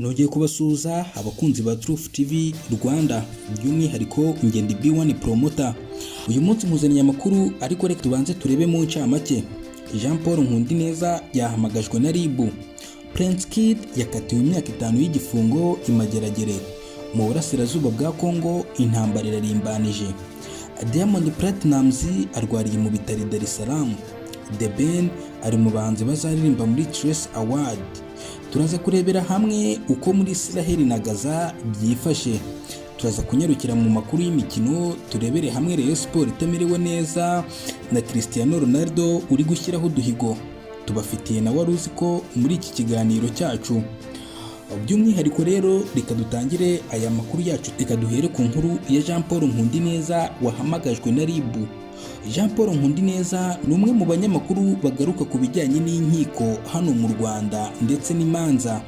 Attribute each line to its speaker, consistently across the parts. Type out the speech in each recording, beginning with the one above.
Speaker 1: Nongeye kubasuhuza, abakunzi ba Truth TV Rwanda, by'umwihariko Ngende B1 Promoter. Uyu munsi nkuzaniye amakuru, ariko reka tubanze turebe mu ncamake. Jean Paul Nkundineza yahamagajwe na RIB. Prince Kid yakatiwe imyaka 5 y'igifungo i Mageragere. Mu burasirazuba bwa Congo intambara irarimbanije. Diamond Platnumz arwariye mu bitaro i Dar es Salaam. The Ben ari mu bahanzi bazaririmba muri Trace Award. Turaza kurebera hamwe uko muri Israel na Gaza byifashe. Turaza kunyarukira mu makuru y'imikino, turebere hamwe Rayon Sport itamerewe neza na Cristiano Ronaldo uri gushyiraho uduhigo. Tubafitiye na wari uzi ko muri iki kiganiro cyacu. By'umwihariko rero, reka dutangire aya makuru yacu, reka duhere ku nkuru ya Jean Paul Nkundineza wahamagajwe na RIB. Jean Paul Nkundineza ni umwe mu banyamakuru bagaruka ku bijyanye n'inkiko hano mu Rwanda ndetse n'imanza.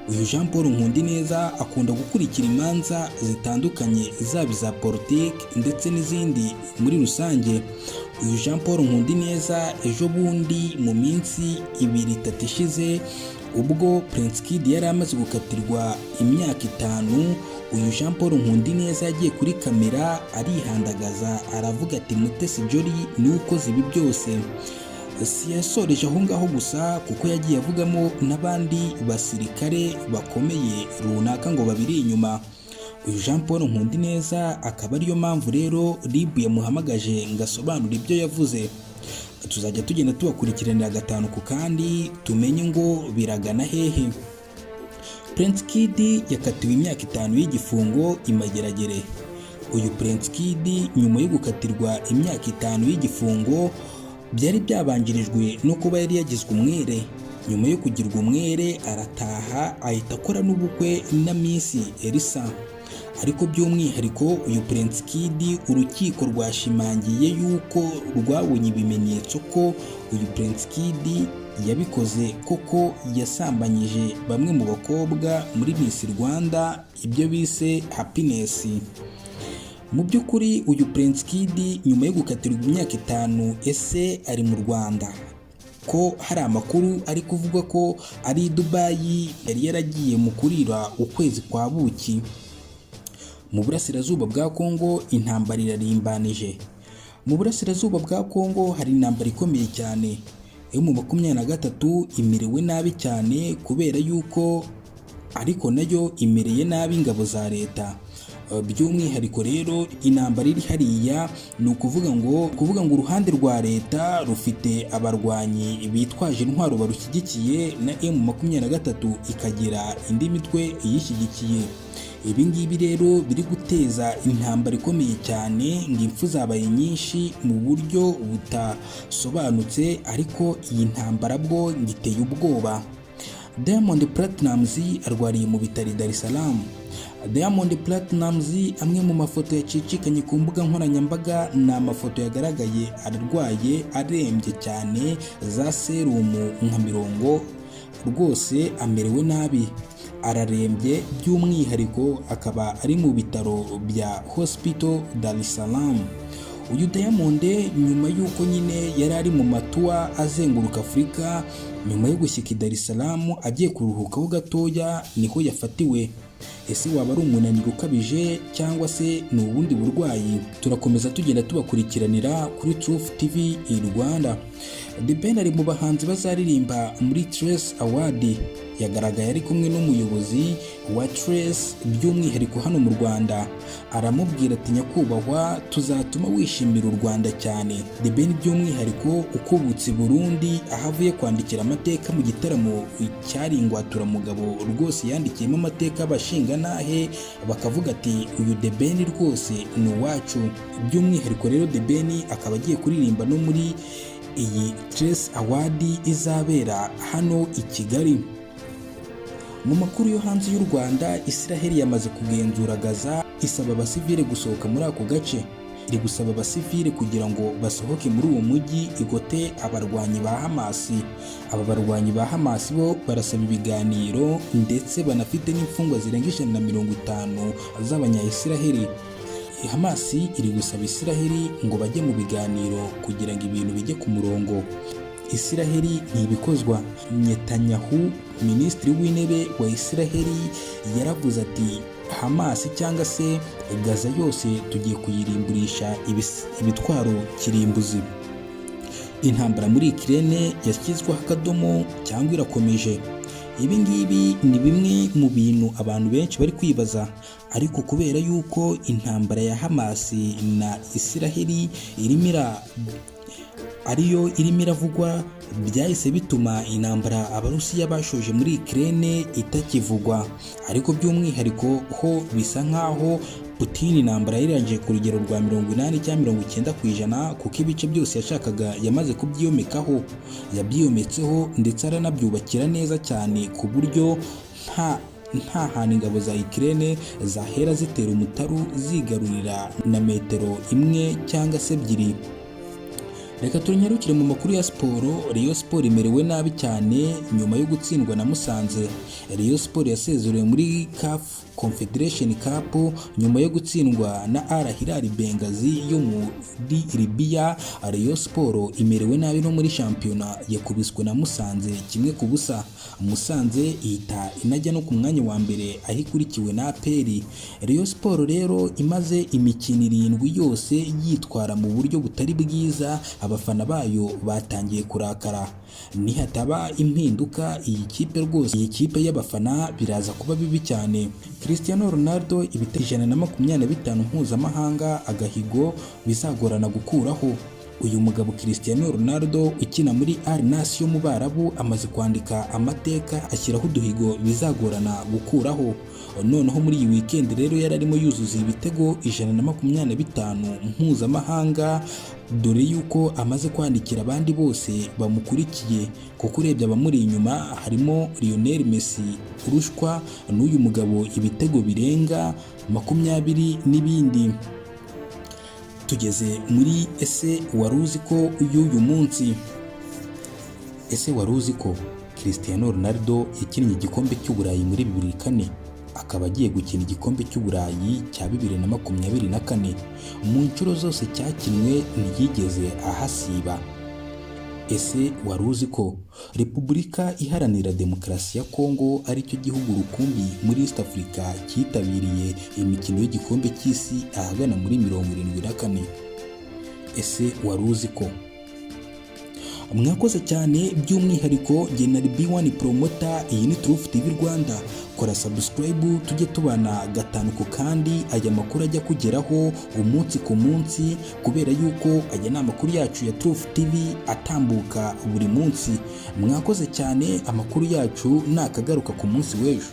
Speaker 1: Uyu Jean Paul Nkundineza akunda gukurikira imanza zitandukanye, zaba iza politiki ndetse n'izindi muri rusange. Uyu Jean Paul Nkundineza, ejo bundi mu minsi 2, 3 ishize, ubwo Prince Kid yari amaze gukatirwa imyaka 5, uyu Jean Paul Nkundineza yagiye kuri kamera arihandagaza, aravuga ati: "Mutesi Jolly niwe ukoze ibi byose." Si yasoreje aho ngaho gusa, kuko yagiye avugamo n'abandi basirikare bakomeye runaka ngo babiri inyuma. Uyu Jean Paul Nkundineza akaba ariyo mpamvu rero RIB yamuhamagaje ngo asobanure ibyo yavuze. Tuzajya tugenda tubakurikiranira gatanu ku kandi, tumenye ngo biragana hehe. Prince Kid yakatiwe imyaka 5 y'igifungo i Mageragere. Uyu Prince Kid, nyuma yo gukatirwa imyaka 5 y'igifungo, byari byabanjirijwe no kuba yari yagizwe umwere. Nyuma yo kugirwa umwere arataha, ahita akora n'ubukwe na Miss Elsa. Ariko by'umwihariko uyu Prince Kid, urukiko rwashimangiye yuko rwabonye ibimenyetso ko uyu Prince Kid yabikoze koko, yasambanyije bamwe mu bakobwa muri Miss Rwanda, ibyo bise Happiness. Mu by'ukuri uyu Prince Kid, nyuma yo gukatirwa imyaka 5, ese ari mu Rwanda, ko hari amakuru ari kuvuga ko ari i Dubayi yari yaragiye mu kurira ukwezi kwa buki? Mu burasirazuba bwa Kongo intambara irarimbanije. Mu burasirazuba bwa Kongo hari intambara ikomeye cyane. M23 imerewe nabi cyane kubera yuko, ariko nayo imereye nabi ingabo za leta. By'umwihariko rero, intambara iri hariya ni ukuvuga ngo uruhande rwa leta rufite abarwanyi bitwaje intwaro barushyigikiye, na M23 ikagira indi mitwe iyishyigikiye. Ibi ngibi rero biri guteza intambara ikomeye cyane, ngo impfu zabaye nyinshi mu buryo butasobanutse, ariko iyi ntambara bwo ngo iteye ubwoba. Diamond Platnumz arwariye mu bitaro i Dar es Salaam. Diamond Platnumz, amwe mu mafoto yacicikanye ku mbuga nkoranyambaga ni amafoto yagaragaye arwaye, arembye cyane, za serumu nka mirongo, rwose amerewe nabi, ararembye. By'umwihariko akaba ari mu bitaro bya Hospital Dar es Salaam. Uyu Diamond, nyuma y'uko nyine yari ari mu ma tour azenguruka Afurika, nyuma yo gushyika i Dar es Salaam agiye kuruhukaho gatoya, niho yafatiwe. Ese waba ari umunaniro ukabije cyangwa se ni ubundi burwayi? Turakomeza tugenda tubakurikiranira kuri Truth TV i Rwanda. The Ben ari mu bahanzi bazaririmba muri Trace Award. Yagaragaye ari kumwe n'umuyobozi wa Trace by'umwihariko hano mu Rwanda, aramubwira ati: "Nyakubahwa, tuzatuma wishimira u Rwanda cyane." The Ben by'umwihariko ukubutse i Burundi, aho avuye kwandikira amateka mu gitaramo cyari ingwaturamugabo, rwose yandikiyemo amateka, abashingantahe bakavuga ati: "Uyu The Ben rwose ni uwacu." By'umwihariko rero, The Ben akaba agiye kuririmba no muri iyi Trace Award izabera hano i Kigali. Mu makuru yo hanze y'u Rwanda, Israel yamaze kugenzura Gaza, isaba abasivile gusohoka muri ako gace. Iri gusaba abasivile kugira ngo basohoke muri uwo mujyi, igote abarwanyi ba Hamas. Aba barwanyi ba Hamas bo barasaba ibiganiro, ndetse banafite n'imfungwa zirenga 150 z'abanya-Israel. Hamas iri gusaba Israel ngo bajye mu biganiro kugira ngo ibintu bijye ku murongo. Isiraheli ntibikozwa. Netanyahu, minisitiri w'intebe wa Isiraheli, yaravuze ati: "Hamas cyangwa se Gaza yose tugiye kuyirimburisha ibitwaro kirimbuzi." Intambara muri Ukraine yashyizweho akadomo cyangwa irakomeje? Ibi ngibi ni bimwe mu bintu abantu benshi bari kwibaza, ariko kubera yuko intambara ya Hamas na Isiraheli irimo ariyo irimo iravugwa, byahise bituma intambara Abarusiya bashoje muri Ukraine itakivugwa. Ariko by'umwihariko ho bisa nkaho Putin intambara yarangije ku rugero rwa 80 cyangwa 90%, kuko ibice byose yashakaga yamaze kubyiyomekaho, yabyiyometseho ndetse aranabyubakira neza cyane, ku buryo nta hantu ingabo za Ukraine zahera zitera umutaru zigarurira na metero imwe cyangwa se ebyiri. Reka tunyarukire mu makuru ya siporo. Rayon Sport imerewe nabi cyane nyuma yo gutsindwa na Musanze. Rayon Sport yasezerewe muri CAF Confederation Cup nyuma yo gutsindwa na Al Hilal Benghazi yo muri Libya. Rayon Sport imerewe nabi no muri shampiyona, yakubiswe na Musanze 1-0. Musanze ihita inajya no ku mwanya wa mbere aho ikurikiwe na APR. Rayon Sport rero imaze imikino 7 yose yitwara mu buryo butari bwiza, abafana bayo batangiye kurakara. Nihataba impinduka iyi kipe rwose, iyi kipe y'abafana, biraza kuba bibi cyane. Cristiano Ronaldo ibitego 125 mpuzamahanga, agahigo bizagorana gukuraho. Uyu mugabo Cristiano Ronaldo ukina muri Al Nassr yo mu Barabu amaze kwandika amateka, ashyiraho uduhigo bizagorana gukuraho. Noneho muri iyi weekend rero yari arimo yuzuza ibitego 125 mpuzamahanga, dore yuko amaze kwandikira abandi bose bamukurikiye, kuko urebye abamuri inyuma harimo Lionel Messi urushwa n'uyu mugabo ibitego birenga 20 n'ibindi. Tugeze muri "Ese wari uzi ko" y'uyu munsi. Ese wari uzi ko Cristiano Ronaldo yakinnye igikombe cy'Uburayi muri 2004, akaba agiye gukina igikombe cy'Uburayi cya 2024? Mu nshuro zose cyakinwe ntiyigeze ahasiba. Ese wari uzi ko Repubulika Iharanira Demokarasi ya Kongo aricyo gihugu rukumbi muri East Africa cyitabiriye imikino y'igikombe cy'isi ahagana muri 74? Ese wari uzi ko? Mwakoze cyane, by'umwihariko Genari B1 Promoter. Iyi ni Truth TV Rwanda. Kora subscribe tujye tubana gatanu ku kandi, aya makuru ajya kugeraho umunsi ku munsi, kubera yuko aya ni amakuru yacu ya Truth TV atambuka buri munsi. Mwakoze cyane, amakuru yacu nakagaruka ku munsi w'ejo.